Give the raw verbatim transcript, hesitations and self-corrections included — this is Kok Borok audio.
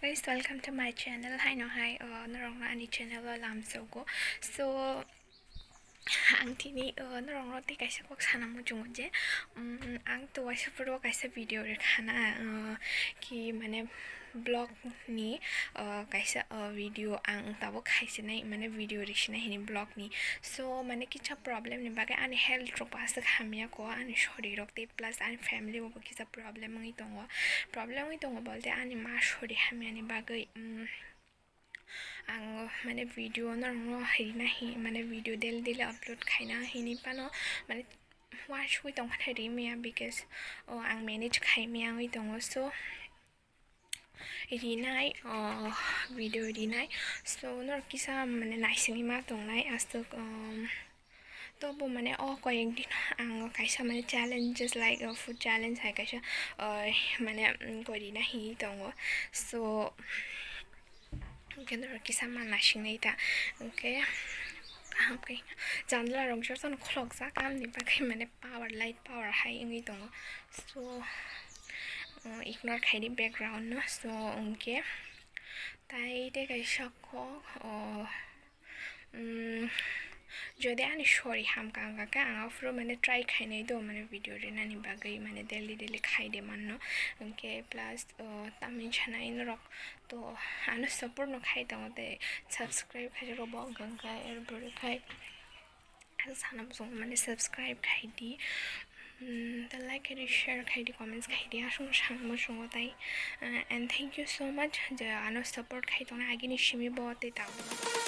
Guys, welcome to my channel. Haino hai, uh, norokno ani channel o lamsogo. So, ang tini, uh, norokno tei kaisa kok sana muchungo je, um, ang to waisa puro kaisa video rekhana, uh, ki mane vlog ni, uh, kaisa, uh, video ang tabuk khaisinai, mane video risinai hini vlog ni. So, mane kisa problem ni bagwi ani health rok aswk hamya ko, ani shori rok tei plus ani family bo kisa problem wngwi tongo. Problem wngwi tongo bolte ani ma shori hamyani bagwi, um, ang mane video norokno rina hi, mane video daily daily upload khaina hini phano mane uansugwi tongkha rimaya because, oh, ang manage khaimaya wngwi tongo. So, rinai, oh, video rinai. So, norok kisa mane naisingwi ma tongnai aswk, um, tobo mane o koyek din ang kaisa mane challenges like, uh, food challenge hai kaisa, uh, mane, um, korina hi tongo. So, hwnkhe norok kisa ma naisingwi ta. Hwnkhe kaham khe jandala rok jotono khulokjak, amni bagwi mane power, light power hai wngwi tongo. So, uh, ignore khaidi background no. So, hwnkhe tai tei kaisa kok, uh, um, jodi ani shori hamkha wngkha khe, ang aphuru mane try khainai do, mane video rinani bagwi, mane daily daily khaide manno. Hwnkhe plus, uh, tamni sanai norok to ano support no khai tongo tei subscribe khaijak rok bo wngkha wngkha, er bwrwi khai ang sana muchungo mane subscribe khaidi. Mm, the like khaidi, share khaidi, comments khaidi, aswk sana muchungo tai. Uh, and thank you so much je ano support khai tongnai agini simi bo tei tabuk.